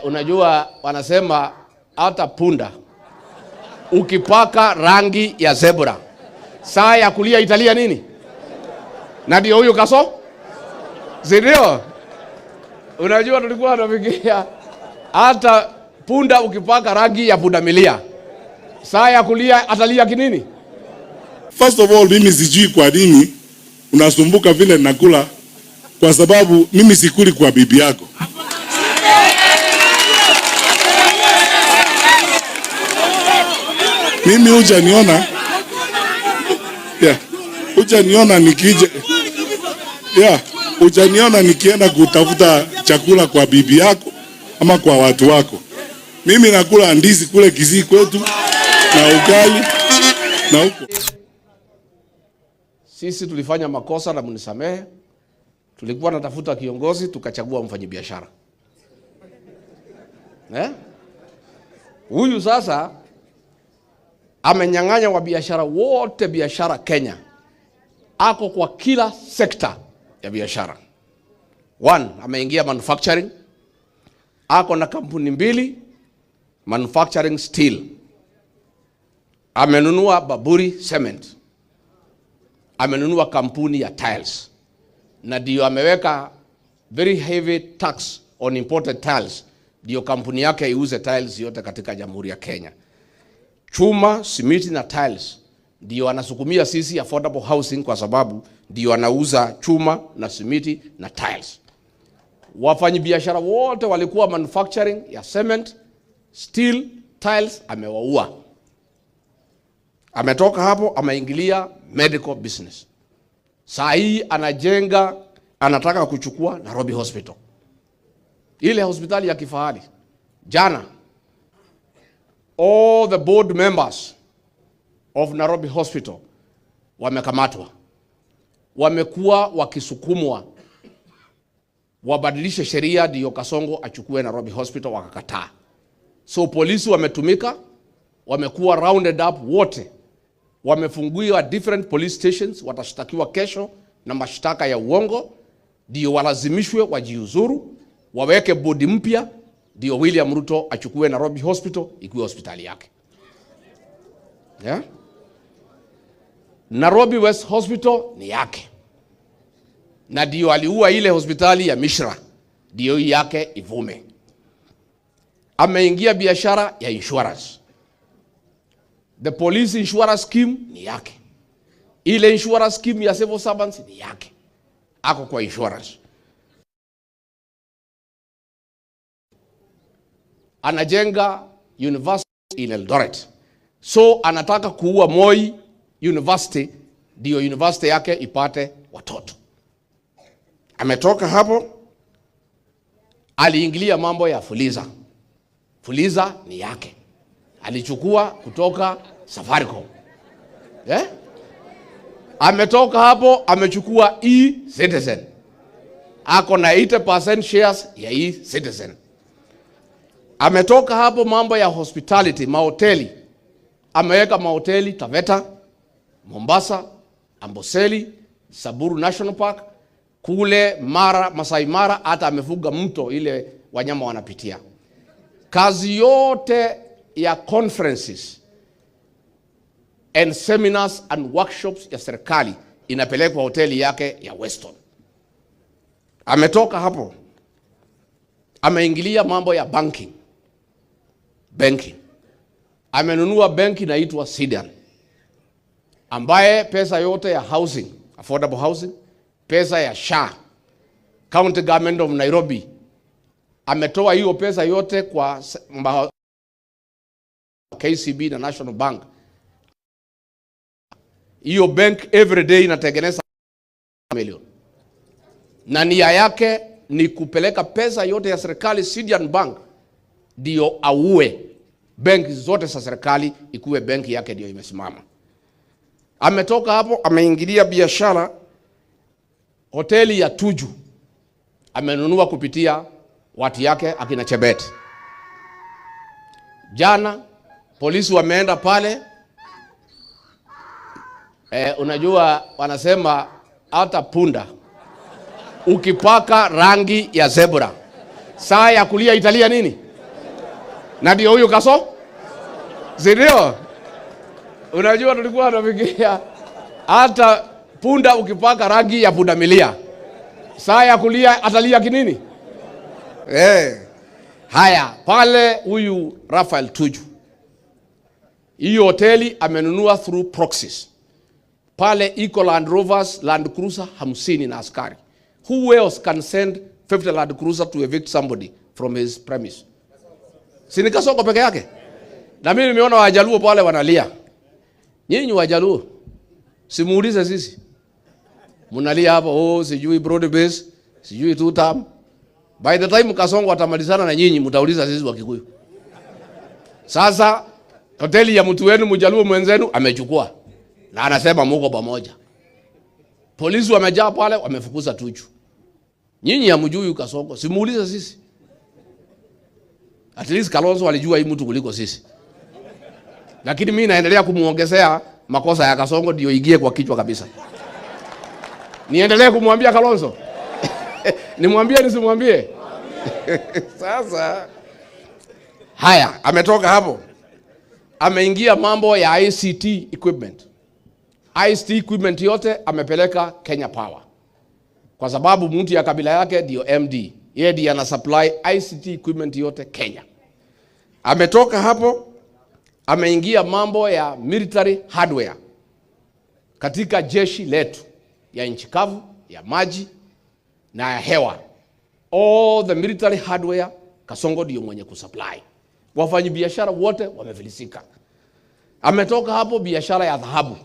Unajua wanasema hata punda ukipaka rangi ya zebra, saa ya kulia italia nini? Na ndio huyu kaso, si ndio? Unajua tulikuwa tunafikiria hata punda ukipaka rangi ya pundamilia, saa ya kulia atalia kinini? First of all, mimi sijui kwa nini unasumbuka vile nakula, kwa sababu mimi sikuli kwa bibi yako. Mimi hujaniona, yeah, hujaniona nikije, yeah, hujaniona nikienda kutafuta chakula kwa bibi yako ama kwa watu wako. Mimi nakula ndizi kule Kisii kwetu na ugali na huko. Sisi tulifanya makosa na mnisamehe. Tulikuwa natafuta kiongozi tukachagua mfanyabiashara. Eh? Huyu sasa amenyang'anya wabiashara wote biashara Kenya. Ako kwa kila sekta ya biashara. One, ameingia manufacturing. Ako na kampuni mbili, manufacturing steel. Amenunua Baburi Cement. Amenunua kampuni ya tiles. Na ndio ameweka very heavy tax on imported tiles. Ndio kampuni yake iuze tiles yote katika Jamhuri ya Kenya. Chuma, simiti na tiles ndio anasukumia sisi affordable housing, kwa sababu ndio anauza chuma na simiti na tiles. Wafanyabiashara wote walikuwa manufacturing ya cement, steel, tiles amewaua. Ametoka hapo ameingilia medical business. Saa hii anajenga, anataka kuchukua Nairobi Hospital. Ile hospitali ya kifahari. Jana all the board members of Nairobi Hospital wamekamatwa. Wamekuwa wakisukumwa wabadilishe sheria ndio Kasongo achukue Nairobi Hospital, wakakataa. So polisi wametumika, wamekuwa rounded up wote. Wamefunguliwa different police stations, watashtakiwa kesho na mashtaka ya uongo, ndio walazimishwe wajiuzuru, waweke bodi mpya, ndio William Ruto achukue Nairobi Hospital ikuwe hospitali yake. Yeah? Nairobi West Hospital ni yake. Na ndio aliua ile hospitali ya Mishra, ndio yake ivume. Ameingia biashara ya insurance. The police insurance scheme ni yake. Ile insurance scheme ya civil servants ni yake. Ako kwa insurance. Anajenga university in Eldoret. So anataka kuua Moi University ndio university yake ipate watoto. Ametoka hapo aliingilia mambo ya Fuliza. Fuliza ni yake. Alichukua kutoka Safaricom. Ametoka hapo amechukua E-Citizen. Ako na 80% shares ya E-Citizen. Ametoka hapo mambo ya hospitality, mahoteli. Ameweka mahoteli Taveta, Mombasa, Amboseli, Samburu National Park, kule Mara, Masai Mara, hata amefuga mto ile wanyama wanapitia. Kazi yote ya conferences and seminars and workshops ya serikali inapelekwa hoteli yake ya Weston. Ametoka hapo ameingilia mambo ya banking. Banking. Amenunua benki inaitwa Sidian, ambaye pesa yote ya housing, affordable housing, pesa ya SHA, County Government of Nairobi, ametoa hiyo pesa yote kwa KCB na National Bank. Hiyo bank every day inatengeneza million. Na nia yake ni kupeleka pesa yote ya serikali Sidian Bank ndio auwe benki zote za serikali ikuwe benki yake ndio imesimama. Ametoka hapo ameingilia biashara, hoteli ya Tuju amenunua kupitia watu yake akina Chebet. Jana polisi wameenda pale. Unajua wanasema hata punda ukipaka rangi ya zebra saa ya kulia italia nini? Na ndio huyu Kaso, si ndio? Unajua tulikuwa tunafikiria hata punda ukipaka rangi ya punda milia, saa ya kulia atalia kinini? Eh. Haya, pale huyu Raphael Tuju, hiyo hoteli amenunua through proxies. Pale iko Land Rovers, Land Cruiser 50 na askari. Who else can send 50 Land Cruiser to evict somebody from his premise? Si ni Kasongo peke yake? Na mimi nimeona Wajaluo pale wanalia. Nyinyi Wajaluo, simuulize sisi. Mnalia hapo, oh, sijui broad base, sijui two term. By the time Kasongo atamalizana na nyinyi, mtauliza sisi Wakikuyu. Sasa hoteli ya mtu wenu Mjaluo mwenzenu amechukua na anasema muko pamoja. Polisi wamejaa pale, wamefukuza Tuju. Nyinyi hamjui Kasongo, simuulize sisi. At least Kalonzo alijua hii mtu kuliko sisi. Lakini mimi naendelea kumuongezea makosa ya Kasongo ndio ingie kwa kichwa kabisa. Niendelee kumwambia Kalonzo? Nimwambie nisimwambie? Sasa haya, ametoka hapo, ameingia mambo ya ICT equipment. ICT equipment yote amepeleka Kenya Power, kwa sababu mtu ya kabila yake ndio MD, yeye ndiye ana supply ICT equipment yote Kenya. Ametoka hapo, ameingia mambo ya military hardware katika jeshi letu ya nchi kavu, ya maji na ya hewa. All the military hardware Kasongo ndio mwenye kusupply. Wafanyabiashara wote wamefilisika. Ametoka hapo, biashara ya dhahabu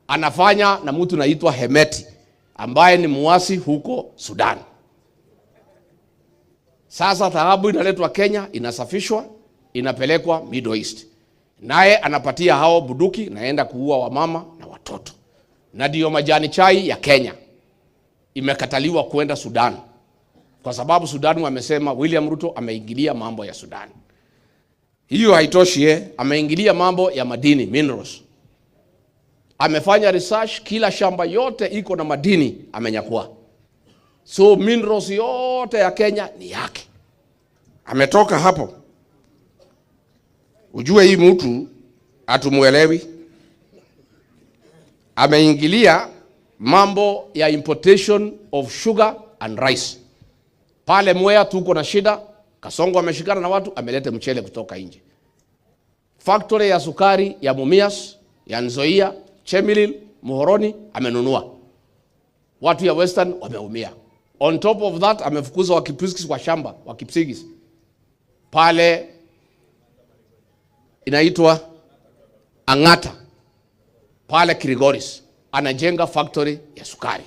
anafanya na mtu naitwa Hemeti ambaye ni muasi huko Sudan. Sasa dhahabu inaletwa Kenya, inasafishwa, inapelekwa Middle East, naye anapatia hao bunduki, naenda kuua wamama na watoto. Na ndiyo majani chai ya Kenya imekataliwa kwenda Sudan kwa sababu Sudan wamesema William Ruto ameingilia mambo ya Sudan. Hiyo haitoshi, ameingilia mambo ya madini minerals. Amefanya research, kila shamba yote iko na madini amenyakua. So minerals yote ya Kenya ni yake. Ametoka hapo, ujue hii mtu hatumuelewi. Ameingilia mambo ya importation of sugar and rice. Pale Mwea tuko na shida, Kasongo ameshikana na watu, ameleta mchele kutoka nje. Factory ya sukari ya Mumias, ya Nzoia, Chemelil, Muhoroni amenunua. Watu ya Western wameumia. On top of that amefukuza Wakipsigis kwa shamba, Wakipsigis. Pale inaitwa Ang'ata. Pale Kilgoris anajenga factory ya sukari.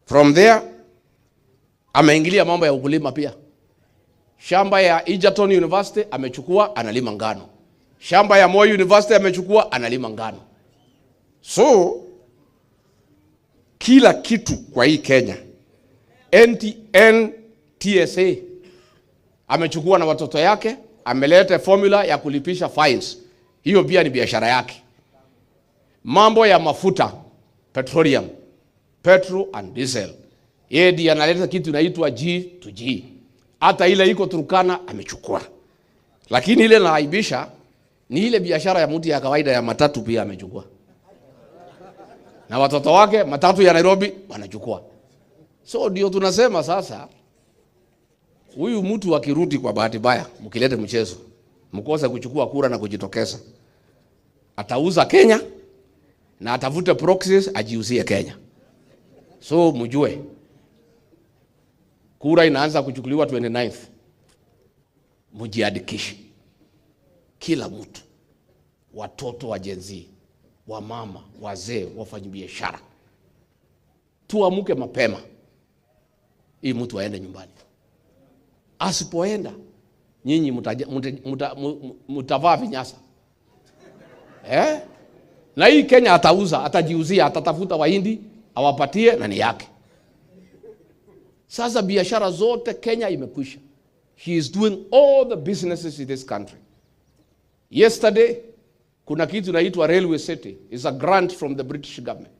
From there ameingilia mambo ya ukulima pia. Shamba ya Egerton University amechukua, analima ngano. Shamba ya Moi University amechukua, analima ngano. So kila kitu kwa hii Kenya, NTSA amechukua na watoto yake, ameleta formula ya kulipisha fines. Hiyo pia ni biashara yake. Mambo ya mafuta, petroleum, petrol and diesel, yeye ndiye analeta kitu inaitwa G to G. Hata ile iko Turkana amechukua, lakini ile naaibisha ni ile biashara ya mtu ya kawaida ya matatu pia amechukua, na watoto wake matatu ya Nairobi wanachukua. So ndio tunasema sasa, huyu mtu akirudi kwa bahati mbaya, mkilete mchezo, mkose kuchukua kura na kujitokeza, atauza Kenya na atafute proxies ajiuzie Kenya. So mjue kura inaanza kuchukuliwa 29th, mjiandikishe kila mtu, watoto wa Gen Z, wamama, wazee, wafanyabiashara, tuamuke mapema ili mtu aende nyumbani. Asipoenda nyinyi mtavaa vinyasa, eh? Na hii Kenya atauza, atajiuzia, atatafuta Wahindi awapatie na ni yake. Sasa biashara zote Kenya imekwisha. He is doing all the businesses in this country. Yesterday kuna kitu inaitwa Railway City. It's a grant from the British government.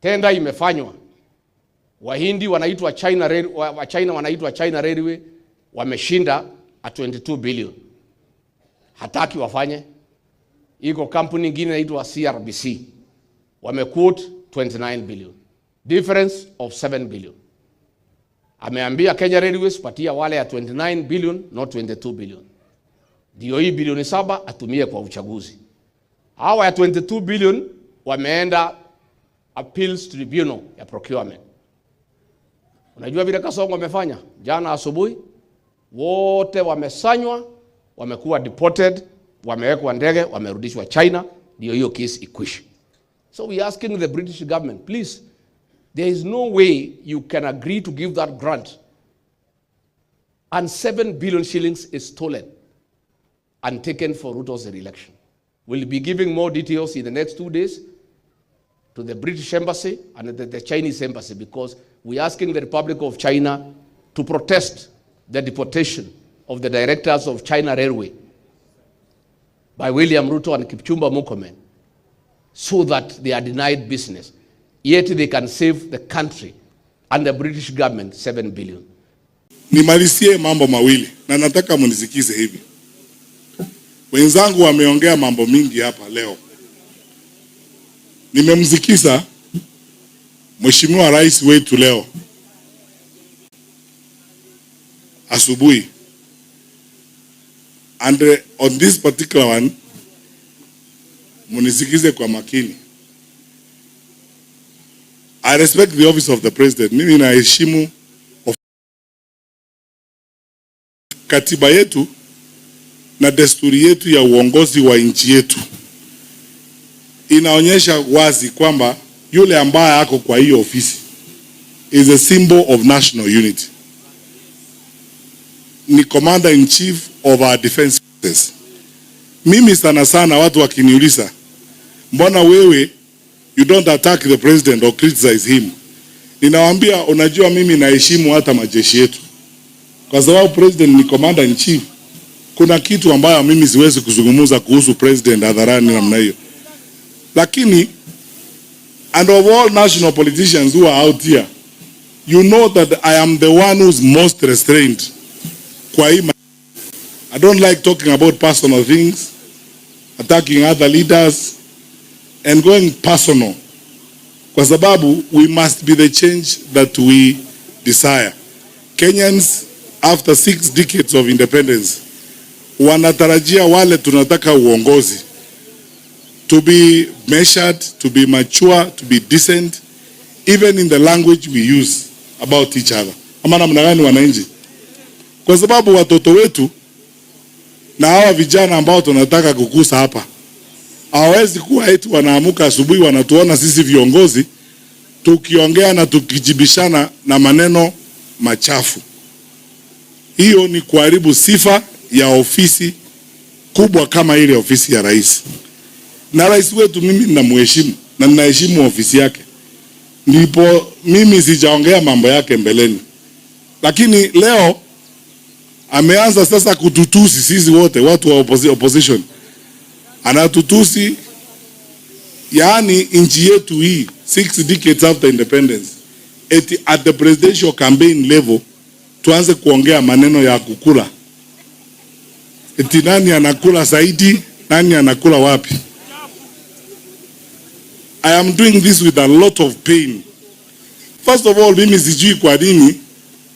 Tenda imefanywa. Wahindi wanaitwa China Rail, wa China wanaitwa China Railway wameshinda. at 22 billion. Hataki wafanye. Iko kampuni ingine inaitwa CRBC. Wamequote 29 billion. Difference of 7 billion. Ameambia Kenya Railways patia wale ya 29 billion, not 22 billion. Ndio hii bilioni 7 atumie kwa uchaguzi. Hawa ya 22 billion wameenda appeals tribunal ya procurement. Unajua vile Kasongo amefanya jana asubuhi, wote wamesanywa, wamekuwa deported, wamewekwa ndege, wamerudishwa China, ndio hiyo case ikwishe. So we asking the British government, please, there is no way you can agree to give that grant and 7 billion shillings is stolen and taken for Ruto's re-election. We'll be giving more details in the next 2 days to the British Embassy and the Chinese Embassy, because we're asking the Republic of China to protest the deportation of the directors of China Railway by William Ruto and Kipchumba Murkomen so that they are denied business. Yet they can save the country and the British government 7 billion. Nimalizie mambo mawili na nataka munisikize hivi. Wenzangu wameongea mambo mingi hapa leo. Nimemsikiza Mheshimiwa Rais wetu leo asubuhi, and on this particular one munisikize kwa makini. I respect the office of the president. Mimi naheshimu katiba yetu na desturi yetu ya uongozi wa nchi yetu inaonyesha wazi kwamba yule ambaye ako kwa hiyo ofisi is a symbol of national unity, ni commander in chief of our defense forces. Mimi sana sana watu wakiniuliza, "Mbona wewe you don't attack the president or criticize him?" Ninawaambia, "Unajua mimi naheshimu hata majeshi yetu, kwa sababu president ni commander in chief. Kuna kitu ambayo mimi siwezi kuzungumza kuhusu president hadharani namna hiyo." Lakini and of all national politicians who are out here, you know that I am the one who's most restrained. Kwa hii I don't like talking about personal things, attacking other leaders and going personal. Kwa sababu we must be the change that we desire. Kenyans, after 6 decades of independence, wanatarajia wale tunataka uongozi to be measured, to be mature, to be decent, even in the language we use about each other. Ama namna gani, wananchi? Kwa sababu watoto wetu na hawa vijana ambao tunataka kukuza hapa hawawezi kuwa eti wanaamuka asubuhi wanatuona sisi viongozi tukiongea na tukijibishana na maneno machafu. Hiyo ni kuharibu sifa ya ofisi kubwa kama ile ofisi ya rais. Na rais wetu mimi ninamheshimu na ninaheshimu ofisi yake, ndipo mimi sijaongea mambo yake mbeleni, lakini leo ameanza sasa kututusi sisi wote watu wa opposition, anatutusi. Yaani nchi yetu hii, 6 decades after independence, eti at the presidential campaign level tuanze kuongea maneno ya kukula, eti nani anakula zaidi, nani anakula wapi. I am doing this with a lot of pain. First of all, mimi sijui kwa nini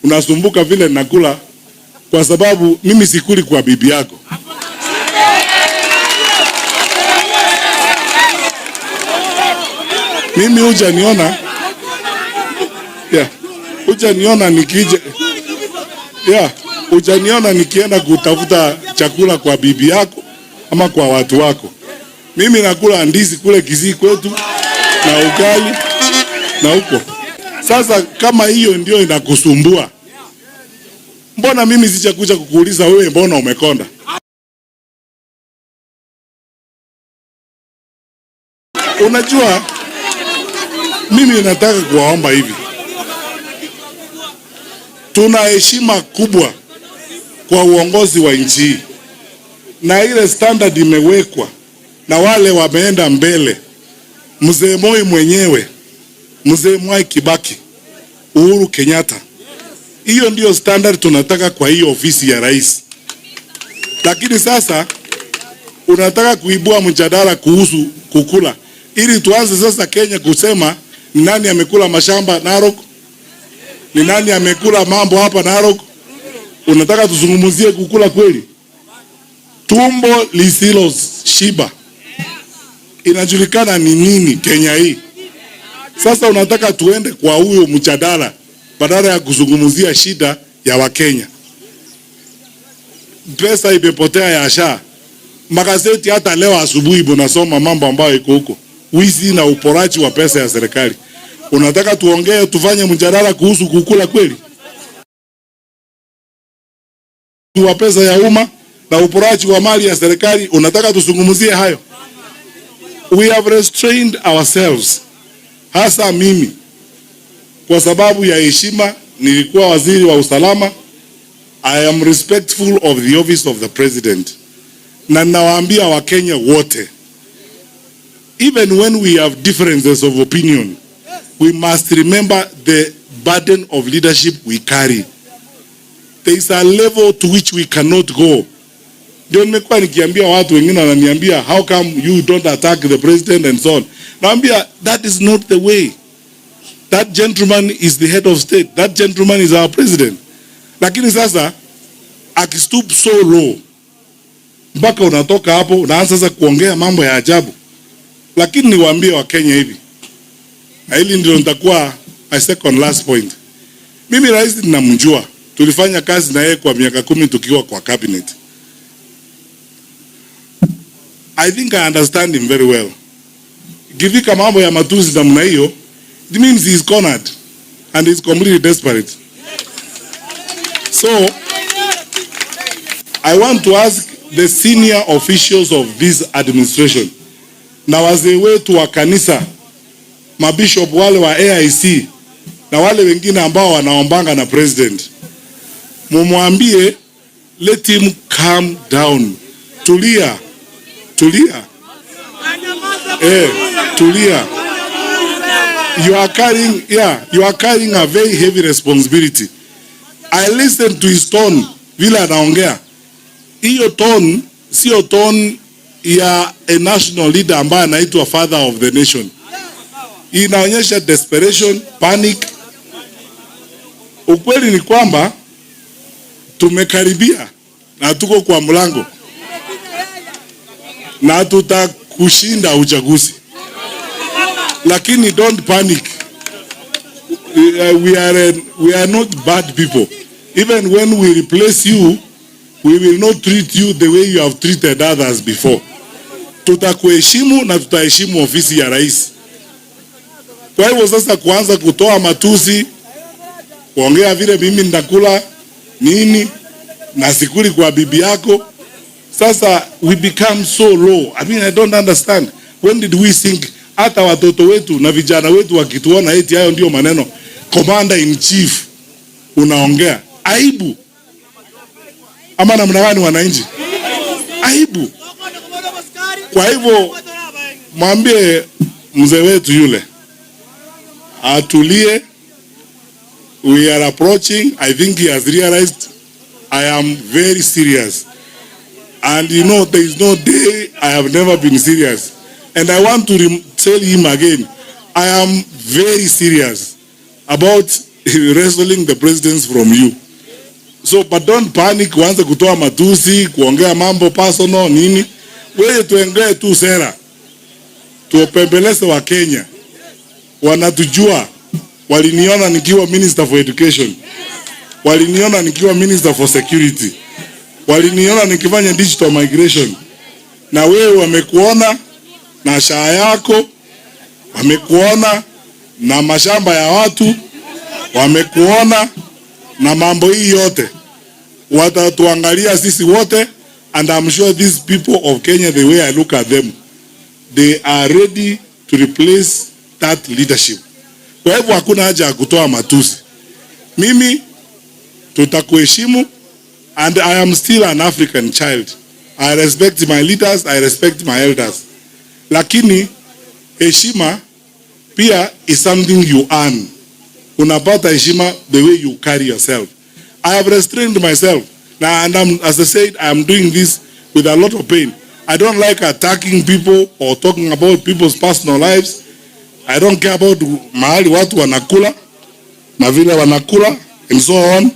unasumbuka vile nakula, kwa sababu mimi sikuli kwa bibi yako. Mimi hujaniona, yeah, hujaniona nikija, yeah, hujaniona nikienda kutafuta chakula kwa bibi yako ama kwa watu wako. Mimi nakula ndizi kule Kisii kwetu na ugali na huko. Sasa kama hiyo ndio inakusumbua, mbona mimi sijakuja kukuuliza wewe, mbona umekonda? Unajua, mimi nataka kuwaomba hivi, tuna heshima kubwa kwa uongozi wa nchi hii, na ile standard imewekwa na wale wameenda mbele, mzee Moi mwenyewe, mzee Mwai Kibaki, Uhuru Kenyatta. Hiyo ndio standard tunataka kwa hiyo ofisi ya rais. Lakini sasa unataka kuibua mjadala kuhusu kukula, ili tuanze sasa Kenya kusema ni nani amekula mashamba Narok, ni nani amekula mambo hapa Narok. Unataka tuzungumzie kukula kweli? Tumbo lisilo shiba inajulikana ni nini Kenya hii. Sasa unataka tuende kwa huyo mjadala badala ya kuzungumzia shida ya Wakenya. Pesa imepotea ya SHA. Magazeti hata leo asubuhi munasoma mambo ambayo iko huko, wizi na uporaji wa pesa ya serikali. Unataka tuongee tufanye mjadala kuhusu kukula kweli wa pesa ya umma na uporaji wa mali ya serikali? Unataka tuzungumzie hayo? We have restrained ourselves, hasa mimi, kwa sababu ya heshima. Nilikuwa waziri wa usalama. I am respectful of the office of the president, na nawaambia Wakenya wote, even when we have differences of opinion, we must remember the burden of leadership we carry. There is a level to which we cannot go. Ndio nimekuwa nikiambia watu wengine, wananiambia, "How come you don't attack the president?" and so on. Naambia that is not the way. That gentleman is the head of state. That gentleman is our president. Lakini sasa akistoop so low mpaka unatoka hapo unaanza sasa kuongea mambo ya ajabu. Lakini niwaambie Wakenya hivi, na hili ndio nitakuwa my second last point. Mimi rais ninamjua, tulifanya kazi na yeye kwa miaka 10 tukiwa kwa cabinet. I think I understand him very well. Ikifika mambo ya matusi namna hiyo, it means he is cornered and he's completely desperate. So I want to ask the senior officials of this administration na wazee wetu wa kanisa, mabishop wale wa AIC na wale wengine ambao wanaombanga na president, mumwambie let him calm down, tulia, tulia, tulia. You are carrying, yeah, you are carrying a very heavy responsibility. I listen to his tone vile anaongea. Hiyo tone sio tone ya a national leader ambaye anaitwa father of the nation. Inaonyesha desperation, panic. Ukweli ni kwamba tumekaribia na tuko kwa mlango na tutakushinda uchaguzi, lakini don't panic. We are not bad people. Even when we replace you, we will not treat you the way you have treated others before. Tutakuheshimu na tutaheshimu ofisi ya rais. Kwa hivyo sasa kuanza kutoa matusi, kuongea vile mimi nitakula nini na sikuli kwa bibi yako. Sasa we become so low. I mean, I don't understand. When did we think hata watoto wetu na vijana wetu wakituona eti hayo ndio maneno commander in chief unaongea? Aibu ama namna gani, wananchi? Aibu. Kwa hivyo mwambie mzee wetu yule atulie. We are approaching. I think he has realized I am very serious. And you know, there is no day I have never been serious. And I want to tell him again, I am very serious about wrestling the presidency from you. So, but don't panic, kuanza kutoa matusi, kuongea mambo personal nini. Wewe tuongee tu sera. Tuwapembeleze Wakenya. Wanatujua. Waliniona nikiwa Minister for Education. Waliniona nikiwa Minister for Security. Waliniona nikifanya digital migration. Na wewe wamekuona na SHA yako, wamekuona na mashamba ya watu, wamekuona na mambo hii yote. Watatuangalia sisi wote, and I'm sure these people of Kenya, the way I look at them, they are ready to replace that leadership. Kwa hivyo hakuna haja ya kutoa matusi. Mimi tutakuheshimu, and I am still an African child. I respect my leaders, I respect my elders. Lakini heshima pia is something you earn. Unapata heshima the way you carry yourself. I have restrained myself. Na and as I said, I am doing this with a lot of pain. I don't like attacking people or talking about people's personal lives. I don't care about mahali watu wanakula na vile wanakula and so on.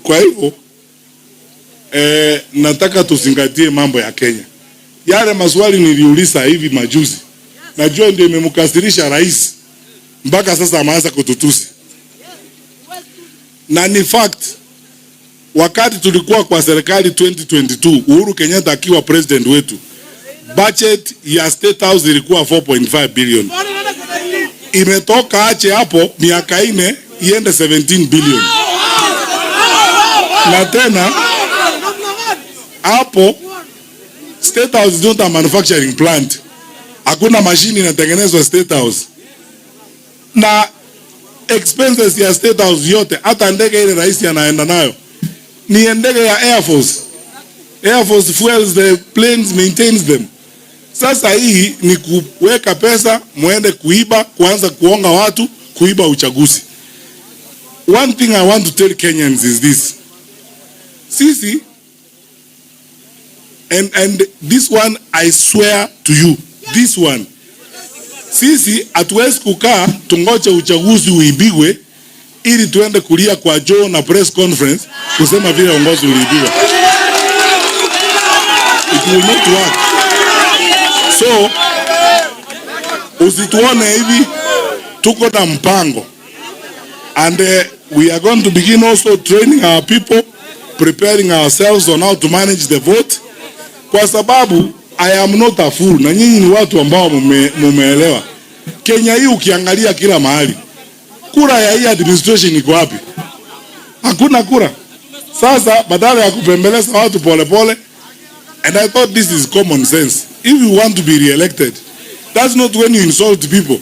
Kwa hivyo nataka tuzingatie mambo ya Kenya. Yale maswali niliuliza hivi majuzi, najua ndio imemkasirisha rais mpaka sasa ameanza kututusi, na ni fact. Wakati tulikuwa kwa serikali 2022, Uhuru Kenyatta akiwa president wetu, budget ya State House ilikuwa 4.5 billion, imetoka ache hapo miaka 4 iende 17 billion, na tena hapo State House is not a manufacturing plant. Hakuna mashini inatengenezwa State House, na expenses ya State House yote, hata ndege ile rais anaenda nayo ni ndege ya Air Force. Air Force fuels the planes, maintains them. Sasa hii ni kuweka pesa muende kuiba, kuanza kuonga watu, kuiba uchaguzi. One thing I want to tell Kenyans is this. Sisi, and this one I swear to you, this one. Sisi hatuwezi kukaa tungoje uchaguzi uibiwe ili tuende kulia kwa Joe na press conference kusema vile uongozi uliibiwa. It will not work. So usituone hivi, tuko na mpango and we are going to begin also training our people, preparing ourselves on how to manage the vote, kwa sababu I am not a fool, na nyinyi ni watu ambao mumeelewa. Kenya hii ukiangalia kila mahali, kura ya hii administration iko wapi? Hakuna kura. Sasa badala ya kupembeleza watu polepole, and I thought this is common sense. If you want to be re-elected, that's not when you insult people.